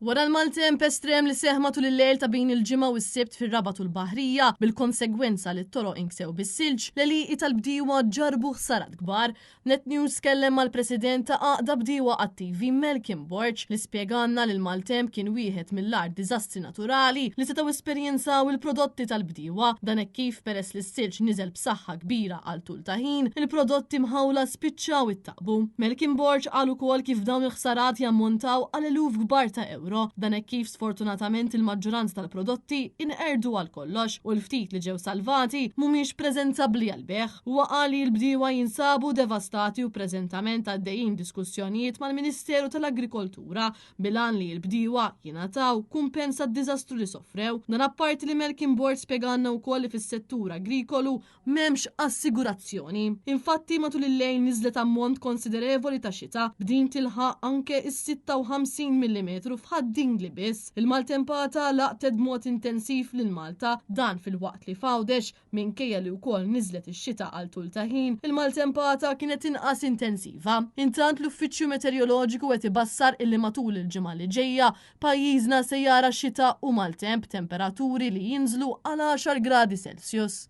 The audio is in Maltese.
Wara l-maltemp estrem li seħħ matul il-lejl ta' bejn il-Ġimgħa u s-Sibt fir-Rabat u l-Baħrija, bil-konsegwenza li t-toroq inksew bis-silġ, l-għelieqi tal-bdiewa ġarrbu ħsarat kbar. Net News tkellem mal-President ta' Għaqda Bdiewa Attivi, Malcolm Borg, li spjegalna li l-maltemp kien wieħed mill-agħar diżastri naturali li setgħu esperjenzaw il-prodotti tal-bdiewa. Dan hekk kif peress li s-silġ niżel b'saħħa kbira għal tul ta' ħin, il-prodotti mħawla spiċċaw ittaqbu. Malcolm Borg qal ukoll kif dawn il-ħsarat jammontaw għal eluf kbar ta' ewro. Dan hekk kif sfortunatament il-maġġoranza tal-prodotti inqerdu għal kollox u l-ftit li ġew salvati mhumiex preżentabbli għall-bejgħ. Huwa qal li l-bdiewa jinsabu devastati u preżentament għaddejjin diskussjonijiet mal-Ministeru tal-Agrikoltura bil-għan li l-bdiewa jingħataw kumpens għad-diżastru li sofrew. Dan apparti li Malcolm Borg spjegalna wkoll li fis-settur agrikolu m'hemmx assigurazzjoni. Infatti matul il-lejl niżlet ammont konsiderevoli ta' xita, b'din tilħaq anke is-56 millimetru f'Ħad-Dingli biss. Il-maltempata laqtet b'mod intensiv lil Malta, dan filwaqt li f'Għawdex Minkejja li wkoll niżlet ix-xita għal tul ta' ħin, il-maltempata kienet inqas intensiva. Intant l-Uffiċċju Meteoroloġiku qed ibassar illi matul il-ġimgħa li ġejja, pajjiżna se jara xita u maltemp b'temperaturi li jinżlu għal għaxar gradi Celsius.